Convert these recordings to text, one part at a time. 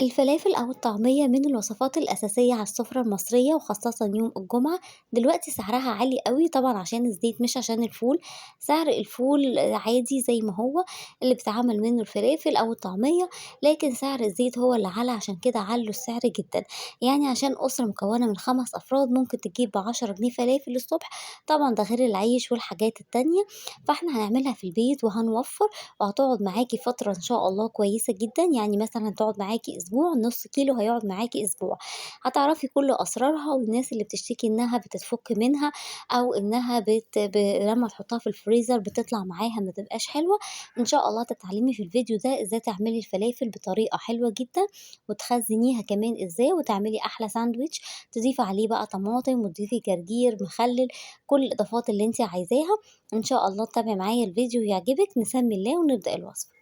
الفلافل أو الطعمية من الوصفات الأساسية على السفرة المصرية، وخاصة يوم الجمعة. دلوقتي سعرها عالي قوي طبعا عشان الزيت مش عشان الفول. سعر الفول عادي زي ما هو اللي بيتعمل منه الفلافل أو الطعمية، لكن سعر الزيت هو اللي عالي، عشان كده علوا السعر جدا. عشان أسرة مكونة من 5 أفراد ممكن تجيب ب10 جنيه فلافل الصبح، طبعا ده غير العيش والحاجات التانية. فاحنا هنعملها في البيت وهنوفر، وهتقعد معاكي فترة إن شاء الله كويسة جدا. مثلا هتقعد معاكي أسبوع، نص كيلو هيقعد معاكي أسبوع. هتعرفي كل أسرارها، والناس اللي بتشتكي إنها بتتفك منها أو إنها لما تحطها في الفريزر بتطلع معاها ما تبقاش حلوة. إن شاء الله تتعلمي في الفيديو ده إزاي تعملي الفلافل بطريقة حلوة جدا، وتخزنيها كمان إزاي، وتعملي أحلى ساندويتش تضيفي عليه بقى طماطم وتضيفي جرجير مخلل، كل الإضافات اللي انت عايزاها. إن شاء الله تتابعي معايا الفيديو ويعجبك. نسمي الله ونبدأ الوصفة.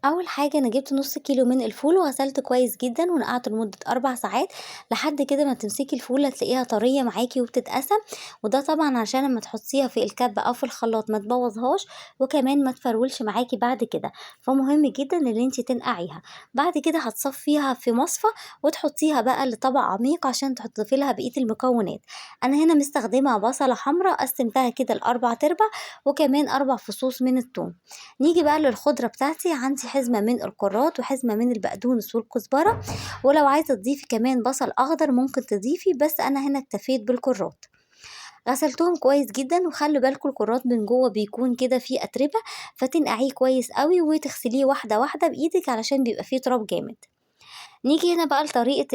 أول حاجة أنا جبت نص كيلو من الفول وغسلته كويس جدا ونقعته لمدة 4 ساعات لحد كده ما تمسكي الفولة تلاقيها طرية معاكي وبتتقسم، وده طبعا عشان لما تحطيها في الكبة أو في الخلاط ما تبوظهاش، وكمان ما تفرولش معاكي بعد كده. فمهم جدا ان انتي تنقعيها. بعد كده هتصفيها في مصفى وتحطيها بقى لطبق عميق عشان تضيفي لها بقية المكونات. أنا هنا مستخدمة بصلة حمراء قسمتها كده لأربع أرباع، وكمان 4 فصوص من الثوم. نيجي بقى للخضرة بتاعتي. عندي حزمة من الكرات وحزمة من البقدونس والكزبرة، ولو عايزة تضيفي كمان بصل أخضر ممكن تضيفي، بس أنا هنا اكتفيت بالكرات. غسلتهم كويس جدا، وخلوا بالكم الكرات من جوه بيكون كده فيه أتربة، فتنقعيه كويس قوي وتغسليه واحدة واحدة بإيدك علشان بيبقى فيه تراب جامد. نيجي هنا بقى لطريقة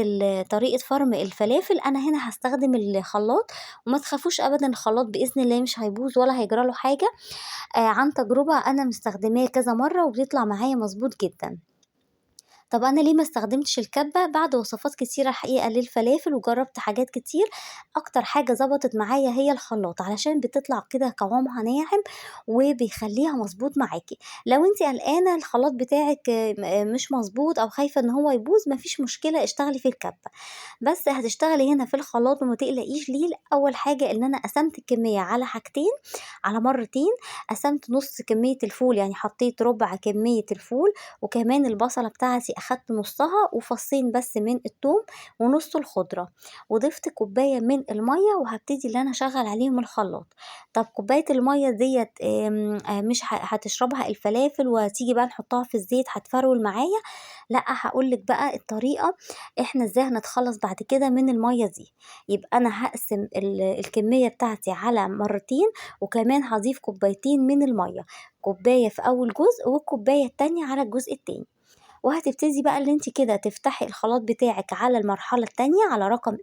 طريقة فرم الفلافل. أنا هنا هستخدم الخلاط، وما تخافوش أبدا الخلاط بإذن الله مش هيبوظ ولا هيجرى له حاجة. عن تجربة أنا مستخدماه كذا مرة وبيطلع معايا مظبوط جدا. طب أنا ليه ما استخدمتش الكبة؟ بعد وصفات كتيرة الحقيقة للفلافل وجربت حاجات كتير، أكتر حاجة ظبطت معايا هي الخلاط، علشان بتطلع كده قوامها ناعم وبيخليها مظبوط معاكي. لو انتي قلقانة الخلاط بتاعك مش مظبوط أو خايفة إن هو يبوظ، مفيش مشكلة، اشتغلي في الكبة، بس هتشتغلي هنا في الخلاط وما تقلقيش. ليه؟ أول حاجة إن أنا قسمت الكمية على حاجتين، على مرتين. قسمت نص كمية الفول، يعني حطيت ربع كمية الفول، وكمان البصلة بتاعتي أخدت نصها وفصين بس من الثوم ونص الخضرة، وضفت كوباية من المية، وهبتدي اللي أنا أشغل عليهم الخلاط. طب كوباية المية ديت، مش هتشربها الفلافل وتيجي بقى نحطها في الزيت هتفرول معايا؟ لا، هقولك بقى الطريقة احنا ازاي هنتخلص بعد كده من المية دي. يبقى انا هقسم الكمية بتاعتي على مرتين، وكمان هضيف كوبايتين من المية، كوباية في اول جزء والكوباية التانية على الجزء التاني. وهتبتدي بقى اللي انت كده تفتحي الخلاط بتاعك على المرحلة التانية على رقم 2،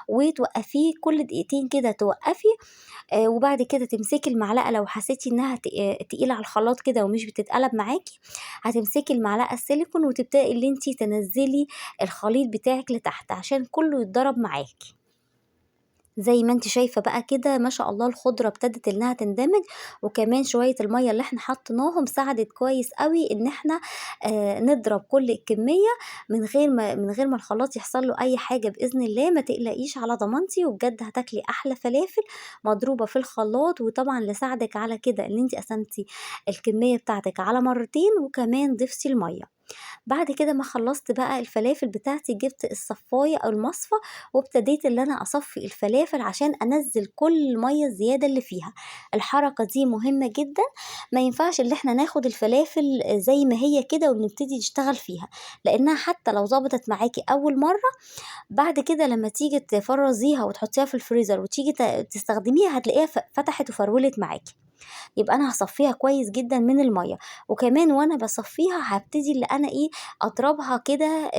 وتوقفيه كل دقيقتين كده توقفي. وبعد كده تمسكي المعلقة لو حسيتي انها تقيلة على الخلاط كده ومش بتتقلب معاكي، هتمسكي المعلقة السيليكون وتبدأي اللي انت تنزلي الخليط بتاعك لتحت عشان كله يتضرب معاكي. زي ما انت شايفة بقى كده ما شاء الله الخضرة ابتدت انها تندمج، وكمان شوية المية اللي احنا حطيناهم ساعدت كويس قوي ان احنا، نضرب كل الكمية من غير ما الخلاط يحصل له اي حاجة بإذن الله. ما تقلقيش على ضمانتي، وبجد هتاكلي احلى فلافل مضروبة في الخلاط. وطبعا لساعدك على كده ان انت قسمتي الكمية بتاعتك على مرتين وكمان ضفتي المية. بعد كده ما خلصت بقى الفلافل بتاعتي، جبت الصفاية او المصفى وابتديت ان انا اصفي الفلافل عشان انزل كل المية الزيادة اللي فيها. الحركة دي مهمة جدا، ما ينفعش ان احنا ناخد الفلافل زي ما هي كده ونبتدي نشتغل فيها، لانها حتى لو ظبطت معاكي اول مرة، بعد كده لما تيجي تفرزيها وتحطيها في الفريزر وتيجي تستخدميها هتلاقيها فتحت وفرولت معاكي. يبقى انا هصفيها كويس جدا من الميه، وكمان وانا بصفيها هبتدي اللي انا ايه اضربها كده،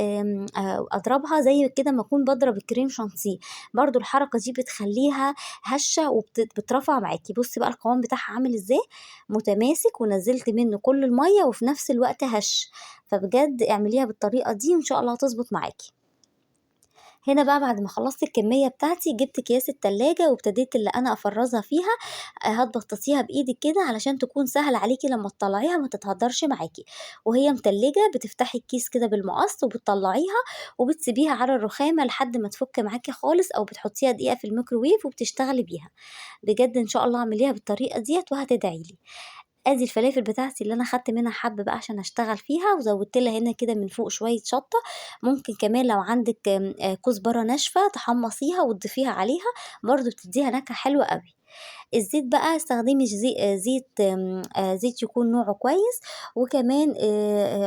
اضربها زي كده ما اكون بضرب الكريم شانتيه. برضو الحركه دي بتخليها هشه وبترفع معاكي. بصي بقى القوام بتاعها عامل ازاي، متماسك ونزلت منه كل الميه وفي نفس الوقت هش. فبجد اعمليها بالطريقه دي وان شاء الله هتظبط معاكي. هنا بقى بعد ما خلصت الكمية بتاعتي جبت اكياس التلاجة وابتديت اللي انا افرزها فيها. هتبططيها بايدك كده علشان تكون سهلة عليكي لما تطلعيها ما تتهدرش معاكي. وهي متلجة بتفتحي الكيس كده بالمقص وبتطلعيها وبتسيبيها على الرخامة لحد ما تفك معاكي خالص، او بتحطيها دقيقة في الميكروويف وبتشتغلي بيها. بجد ان شاء الله اعمليها بالطريقة ديت وهتدعيلي. ادي الفلافل بتاعتي اللي انا خدت منها حبه بقى عشان اشتغل فيها، وزودت لها هنا كده من فوق شوية شطه. ممكن كمان لو عندك كزبره ناشفة تحمصيها وتضيفيها عليها، برضو بتديها نكهة حلوة قوي. الزيت بقى استخدمي زيت يكون نوعه كويس، وكمان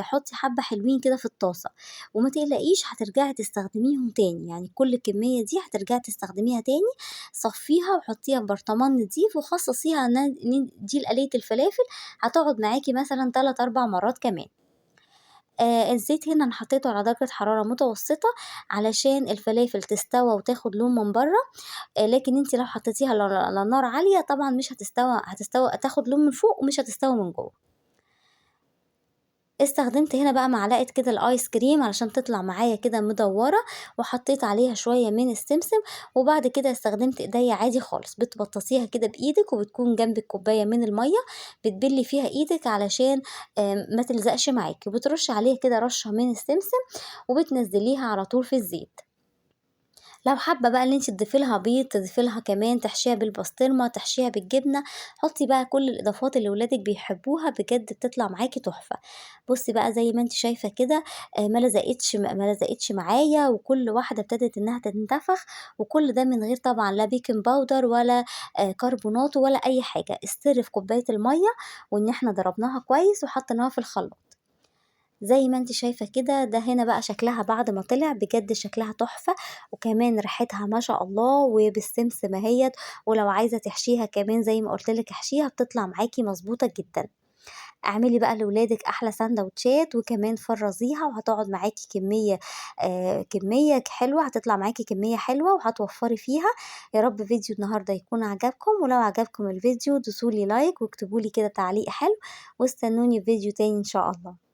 حطي حبه حلوين كده في الطاسه، وما تقلقيش هترجعي تستخدميهم تاني، يعني كل الكمية دي هترجعي تستخدميها تاني. صفيها وحطيها في برطمان نضيف وخصصيها دي لقليه الفلافل، هتقعد معاكي مثلا 3-4 مرات كمان. الزيت هنا انا حطيته على درجة حرارة متوسطة علشان الفلافل تستوى وتاخد لون من بره، لكن انت لو حطيتيها على نار عالية طبعا مش هتستوى، هتستوى تاخد لون من فوق ومش هتستوى من جوه. استخدمت هنا بقى معلقة كده الايس كريم علشان تطلع معايا كده مدورة، وحطيت عليها شوية من السمسم، وبعد كده استخدمت ايديا عادي خالص، بتبططيها كده بايدك، وبتكون جنبك كوباية من المية بتبلي فيها ايدك علشان ما تلزقش معاكي، وبترشي عليها كده رشة من السمسم وبتنزليها على طول في الزيت. لو حابة بقى ان انت تضيفي لها بيض، تضيفي لها كمان، تحشيها بالبسطرمة، تحشيها بالجبنة، حطي بقى كل الاضافات اللي ولادك بيحبوها، بجد بتطلع معاكي تحفة. بصي بقى زي ما انت شايفة كده، ما لزقتش معايا، وكل واحدة ابتدت انها تنتفخ، وكل ده من غير طبعا لا baking powder ولا، كربونات ولا اي حاجة. السر في كوباية المية، وان احنا ضربناها كويس وحطيناها في الخلاط زي ما انت شايفة كده. ده هنا بقى شكلها بعد ما طلع، بجد شكلها تحفة، وكمان ريحتها ما شاء الله، وبالسمسم اهيت. ولو عايزة تحشيها كمان زي ما قلت لك احشيها، بتطلع معاكي مظبوطة جدا. اعملي بقى لولادك احلى سندوتشات، وكمان فرزيها وهتقعد معاكي كمية حلوة، هتطلع معاكي كمية حلوة وهتوفري فيها. يا رب فيديو النهاردة يكون عجبكم، ولو عجبكم الفيديو دوسولي like واكتبولي كده تعليق حلو، واستنوني في فيديو تاني ان شاء الله.